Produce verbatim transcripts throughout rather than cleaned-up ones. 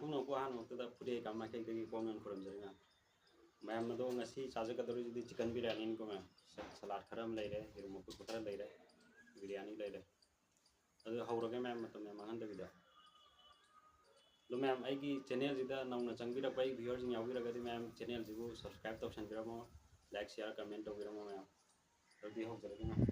ꯄꯨꯝꯅꯃꯛꯄꯨ ꯑꯍꯥꯟꯕꯃꯛꯇꯗ ꯐꯨꯔꯦ ꯀꯥꯃꯥꯈꯩꯗꯒꯤ ꯀꯣꯡꯅ ꯈꯨꯔꯨꯝꯖꯔꯤ ꯃꯌꯥꯝ꯫ ꯃꯌꯥꯝ ꯑꯗꯣ ꯉꯁꯤ ꯆꯥꯖꯒꯗꯧꯔꯤꯁꯤꯗꯤ chicken biryani ꯅꯤꯀꯣ ꯃꯌꯥꯝ꯫ ꯁ-, salad ꯈꯔ ꯑꯃ ꯂꯩꯔꯦ, ꯌꯦꯔꯨꯝ ꯑꯐꯨꯠꯄ ꯈꯔ ꯂꯩꯔꯦ, biryani ꯂꯩꯔꯦ꯫ ꯑꯗꯨ ꯍꯧꯔꯒꯦ ꯃꯌꯥꯝ, ꯃꯇꯝ ꯌꯥꯝ ꯃꯥꯡꯍꯟꯗꯕꯤꯗ꯫ ꯑꯗꯣ ꯃꯌꯥꯝ, ꯑꯩꯒꯤ channel ꯁꯤꯗ ꯅꯧꯅ ꯆꯪꯕꯤꯔꯛꯄ ꯑꯩ viewer ꯁꯤꯡ ꯌꯥꯎꯕꯤꯔꯒꯗꯤ ꯃꯌꯥꯝ, channel ꯁꯤꯕꯨ subscribe ꯇꯧꯁꯟꯕꯤꯔꯝꯃꯣ, like, share, comment ꯇꯧꯕꯤꯔꯝꯃꯣ ꯃꯌꯥꯝ꯫ ꯑꯗꯨꯗꯤ ꯍꯧꯖꯔꯒꯦ ꯃꯌꯥꯝ꯫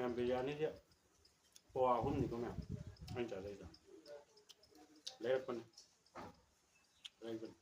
ꯃꯌꯥꯝ ꯕꯤꯔꯌꯥꯅꯤꯁꯦ ꯄꯋꯥ ꯑꯍꯨꯝꯅꯤꯀꯣ ꯃꯌꯥꯝ ꯑꯩꯅ ꯆꯥꯖꯩꯗꯣ꯫ ꯂꯩꯔꯛꯄꯅꯦ꯫ ꯂꯩꯕꯅꯦ꯫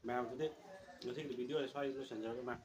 ꯃꯌꯥꯝ ꯑꯗꯨꯗꯤ ꯉꯁꯤꯒꯤ video ꯁ꯭ꯋꯥꯏꯗ ꯂꯣꯏꯁꯤꯟꯖꯔꯒꯦ ꯃꯌꯥꯝ꯫